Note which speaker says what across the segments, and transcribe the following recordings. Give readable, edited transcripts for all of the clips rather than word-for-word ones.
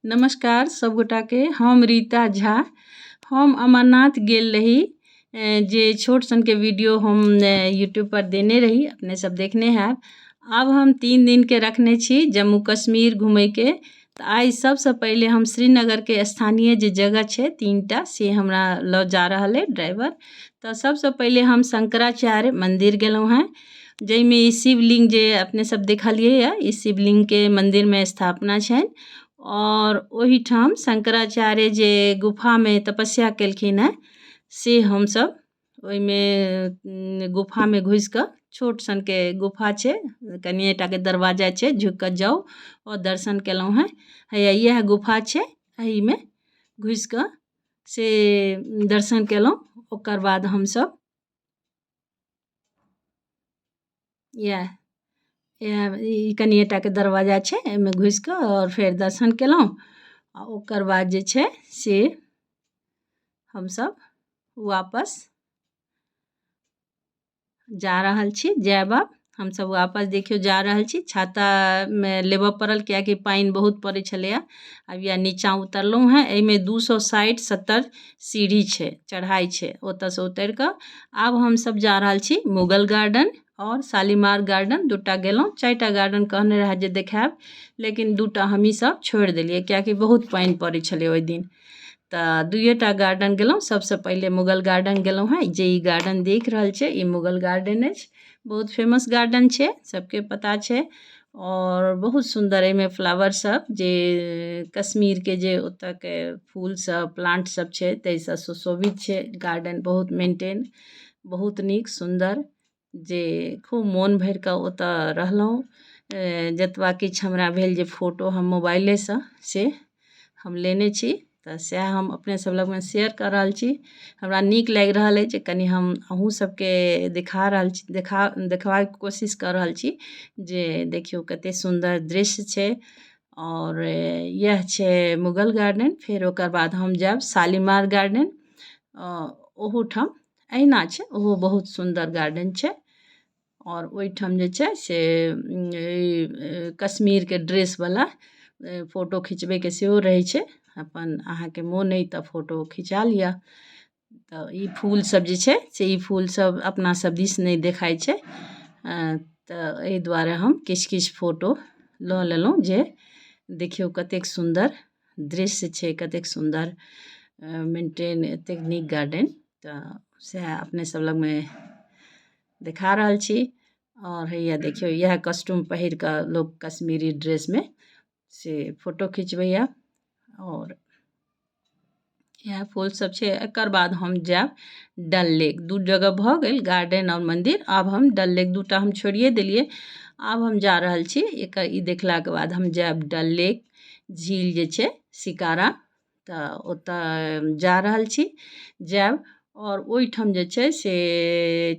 Speaker 1: नमस्कार सभगोटाके, हम रीता झा। हम अमरनाथ गेल रही, जे छोट सनके वीडियो हम यूट्यूब पर देने रही, अपने सब देखने हैब। आब हम 3 दिनके रखने छी जम्मू कश्मीर घूमैके। तऽ आइ सबसँ पहिले हम श्रीनगरके स्थानीय जे जगह छै 3टा, से हमरा लऽ जा रहल अइ ड्राइवर। तऽ सबसँ पहिले हम शंकराचार्य मंदिर गेलहुँ हेँ, जाहिमे ई शिवलिंग जे अपने सब देखलियै, ई शिवलिंगके मंदिरमे स्थापना छनि। और ओहिठाम शंकराचार्य जे गुफामे तपस्या केलखिन हेँ, से हमसब ओहिमे गुफामे घुसिकऽ, छोट सनके गुफा छै, कनिए टाके दरवाजा छै, झुकि कऽ जाउ आओर दर्शन केलहुँ हेँ। हैया इएह गुफा छै, एहिमे घुसिकऽ से दर्शन केलहुँ। ओकर बाद हमसब इएह ई कनिए टाके दरवाजा छै, एहिमे घुसिकऽ आओर फेर दर्शन केलहुँ। आ ओकर बाद जे छै से हमसब वापस जा रहल छी। जायब आब हमसब वापस, देखियौ जा रहल छी। छातामे लेबऽ पड़ल, कियाकि पानि बहुत पड़ै छलैए। आब इएह नीचाँ उतरलहुँ हेँ, एहिमे 260-70 सीढ़ी छै, चढ़ाइ छै। ओतऽसँ उतरि कऽ आब हमसब जा रहल छी मुगल गार्डन और शालीमार गार्डन। 2टा गेलहुँ, 4टा गार्डन कहने रहए जे देखायब, लेकिन 2टा हमही सब छोड़ि देलियै, कियाकि बहुत पानि पड़ै छलै ओहि दिन। तऽ 2टा गार्डन गेलहुँ। सबसँ पहिले मुगल गार्डन गेलहुँ हेँ। जे ई गार्डन देख रहल छै, ई मुगल गार्डन अछि, बहुत फेमस गार्डन छै, सबके पता छै। और बहुत सुन्दर एहिमे फ्लावर सब, जे कश्मीरके जे ओतऽके फूल सब प्लांट सब छै, ताहिसँ सुशोभित छै गार्डन, बहुत मेंटेन, बहुत नीक सुन्दर, जे खूब मोन भरि कऽ ओतऽ रहलहुँ। जतबा किछु हमरा भेल जे फोटो हम मोबाइलेसँ से हम लेने छी, तऽ सएह हम अपने सब लगमे शेयर कऽ रहल छी। हमरा नीक लागि रहल अछि जे कनि हम अहूँ सबके देखा रहल छी, देखबाक कोशिश कऽ रहल छी जे देखियौ कते सुन्दर दृश्य छै। और इएह छै मुगल गार्डन। फेर ओकर बाद हम जायब शालीमार गार्डन, ओहूठाम अहिना छै, ओहो बहुत सुन्दर गार्डन छै। और ओहिठाम जे छै से कश्मीरके ड्रेसवला फोटो खिचबैके सेहो रहै छै। अपन अहाँके मोन अइ तऽ फोटो खिचा लिअ। तऽ ई फूल सब जे छै से ई फूल सब अपना सब दिस नहि देखाइ छै, तऽ एहि दुआरे हम किछु किछु फोटो लऽ लेलहुँ जे देखियौ कतेक सुन्दर दृश्य छै, कतेक सुन्दर मेंटेन, एतेक नीक गार्डन। तऽ सएह अपने सब लगमे देखा रहल छी। और हैया देखियौ, इएह कॉस्ट्यूम पहिर कऽ लोक कश्मीरी ड्रेसमे से फोटो खिचबैया, और इएह फूल सब छै। एकर बाद हम जायब डल लेक। 2 जगह भऽ गेल, गार्डन और मंदिर। आब हम डल लेक, 2टा हम छोड़िए देलियै, आब हम जा रहल छी। एकर ई देखलाके बाद हम जायब डल लेक, झील जे छै शिकारा, तऽ ओतऽ जा रहल छी, जायब। और ओहिठाम जे छै से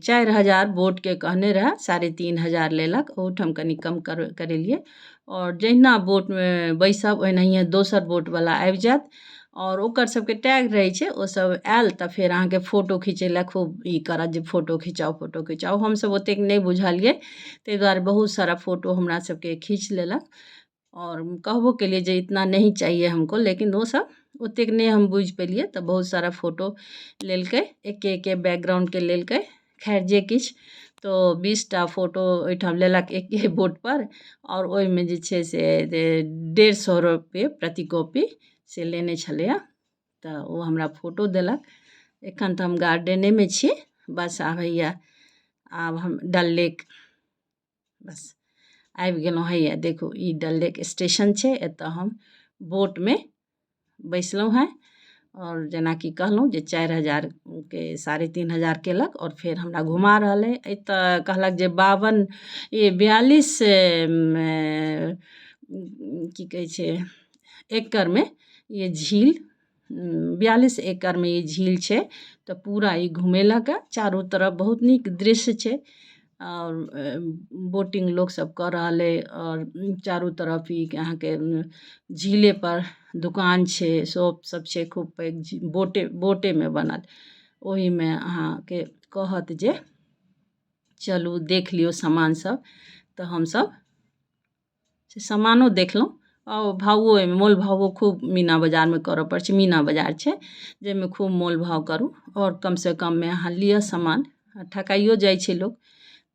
Speaker 1: 4000 बोटके कहने रहए, 3500 लेलक। ओहूठाम कनि कम करेलियै। और जहिना बोटमे बैसब ओनाहिए दोसर बोटवला आबि जायत, और ओकर सबके टैग रहै छै, ओ सब आयल तऽ फेर अहाँके फोटो खिचै लए खूब ई करत जे फोटो खिचाउ, फोटो खिचाउ। हमसब ओतेक नहि बुझलियै, ताहि दुआरे बहुत सारा फोटो हमरा सबके खींच लेलक। और कहबो केलियै जे इतना नहीं चाहिए हमको, लेकिन ओ सब ओतेक नहि हम बुझि पेलियै, तऽ बहुत सारा फोटो लेलकै, एके एके बैकग्राउंडके लेलकै। खैर जे किछु, तो 20टा फोटो ओहिठाम लेलक एके बोटपर, और ओहिमे जे छै से 150 रुपये प्रति कॉपी से लेने छलैए। तऽ ओ हमरा फोटो देलक। एखन तऽ हम गार्डनेमे छी, बस आब हैया आब हम डल लेक बस आबि गेलहुँ। हैया देखू, ई डल लेक स्टेशन छै, एतऽ हम बोटमे बैसलहुँ हेँ। और जेनाकि कहलहुँ जे 4000के 3500 केलक, और फेर हमरा घुमा रहल अइ। एतऽ कहलक जे 42 की कहै छै एकड़मे ये झील, 42 एकड़मे ई झील छै। तऽ पूरा ई घुमेलक, चारू तरफ बहुत नीक दृश्य छै, और बोटिंग लोक सब कऽ रहल अइ। और चारू तरफ ई अहाँके झीले पर दुकान छै, शॉप सब छै, खूब पैघ बोटेमे बनल। ओहिमे अहाँके कहत जे चलू देख लियौ सामान सब, तऽ हमसब से सामानो देखलहुँ आ भावो ओहिमे मोल भावो खूब मीना बाजारमे करय पड़ै छै। मीना बाजार छै जाहिमे खूब मोल भाव करू आओर कमसँ कममे अहाँ लिअ सामान, आ ठकाइयो जाइ छै लोक।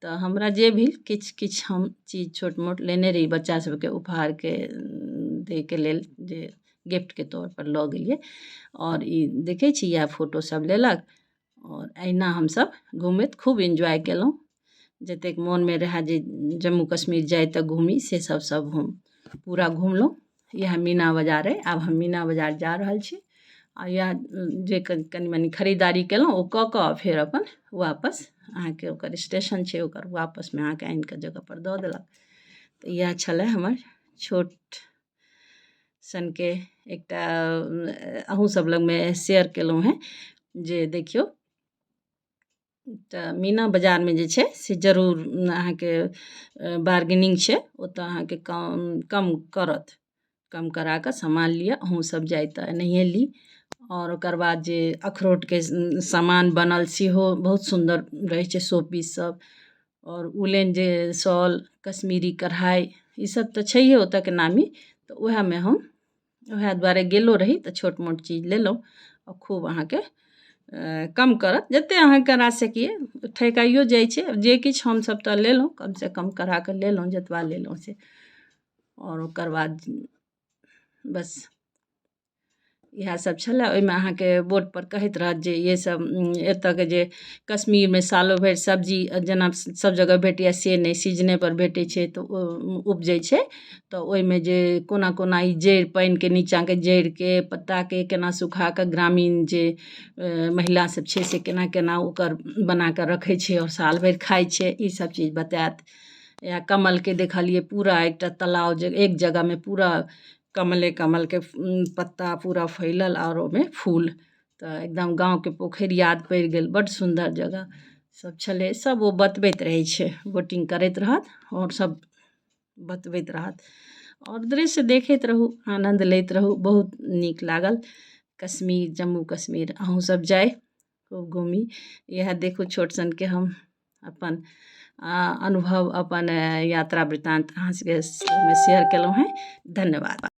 Speaker 1: तऽ हमरा जे भेल किछु किछु हम चीज छोट मोट लेने रही बच्चा सभके उपहारके दैके लेल, जे गिफ्टके तौरपर लऽ गेलियै। आओर ई देखै छी, इएह फोटो सब लेलक। आओर एहिना हमसभ घूमैत खूब एन्जॉय केलहुँ। जतेक मोनमे रहए जे जम्मू कश्मीर जाइ तऽ घूमी, से सब सब हम पूरा घुमलहुँ। इएह मीना बाजार अइ। आब हम मीना बाजार जा रहल छी आ इएह जे कनि मनि खरीदारी केलहुँ ओ कऽ कऽ फेर अपन वापस अहाँके ओकर स्टेशन छै, ओकर वापसमे अहाँके आनि कऽ जगहपर दऽ देलक। तऽ इएह छलय हमर छोट सनके एकटा अहूँ सब लगमे शेयर केलहुँ हेँ जे देखियौ, तऽ मीना बाजारमे जे छै से जरूर अहाँके बार्गेनिंग छै, ओतऽ अहाँके कम कम करत, कम करा कऽ सामान लिअ। अहूँ सब जाइ तऽ एनाहिए ली। आओर ओकर बाद जे अखरोटके सामान बनल सेहो बहुत सुन्दर रहै छै, शो पीस सब, आओर उलेन जे शॉल, कश्मीरी कढ़ाइ, ईसब तऽ छैहे ओतऽके नामी। तऽ उएहमे हम उएह दुआरे गेलो रही तऽ छोट मोट चीज लेलहुँ। आ खूब अहाँके कम करत जतेक अहाँ करा सकियै, ठकाइयो जाइ छै। जे किछु हमसब तऽ लेलहुँ, कमसँ कम करा कऽ लेलहुँ जतबा लेलहुँ से। आओर ओकर बाद बस इएह सब छलए। ओहिमे अहाँके बोर्डपर कहैत रहत जे ये सब एतयके जे कश्मीरमे सालो भरि सब्जी जेना सब जगह भेटैए से नहि, सीजनेपर भेटै छै, तऽ ओ उपजै छै। तऽ ओहिमे जे कोना कोना ई जड़ि पानिके नीचाँके जड़िके पत्ताके केना सुखा कऽ ग्रामीण जे महिला सब छै से केना केना ओकर बना कऽ रखै छै आओर साल भरि खाइ छै, ई सब चीज बतायत। या कमलके देखलियै पूरा एकटा तालाब जे एक जगहमे पूरा कमले कमलके पत्ता पूरा फैलल आओर ओहिमे फूल, तऽ एकदम गाँवके पोखरि याद पड़ि गेल। बड्ड सुन्दर जगह सब छलै। सब ओ बतबैत रहै छै, बोटिंग करैत रहत आओर सब बतबैत रहत आओर दृश्य देखैत रहू, आनन्द लैत रहू। बहुत नीक लागल कश्मीर, जम्मू कश्मीर। अहूँ सब जाइ, खूब घूमी। इएह देखू, छोट सनके हम अपन अनुभव, अपन यात्रा वृत्तान्त अहाँ सबके शेयर केलहुँ हेँ। धन्यवाद।